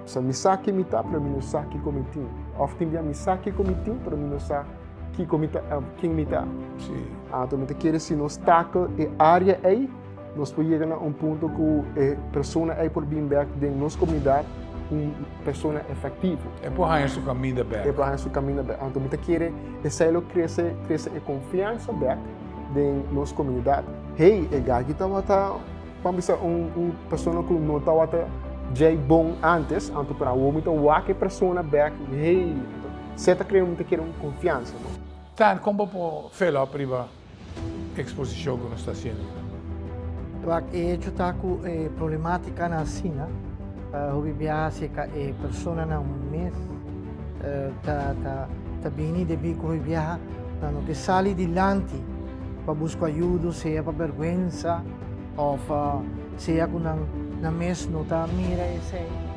So, mi sa ken mi ta, pero mi no sa kiko mi tin. Òf tin bia mi sa kiko mi tin, pero mi no sa kiko mi ta, ken mi ta. Anto mi ta kere si nos tackle e área ei, nos por yega na un punto ku e persona ei por bin bèk den nos komunidat un persona efektivo. E por haña su kaminda bèk. E por haña su kaminda bèk. Anto mi ta kere esei lo krese, trese e konfiansa bèk den nos komunidat. Hey, e gaki tabata, ban bisa un persona ku no tabata djei bon antes, anto pero awor mi ta wak e persona bèk, hey, anto esei ta krea mi ta kere un konfiansa, no? Tan, kon bo por fill up riba eksposishon ku nos ta hasiendo aki? Wak, e hecho ta ku e problemátikanan asina hopi biaha aserka e personanan mes ta ta bini debí ku hopi biaha nan no ke sali dilanti pa buska ayudo, sea pa bèrgwensa òf sea ku nan mes no ta mira esei.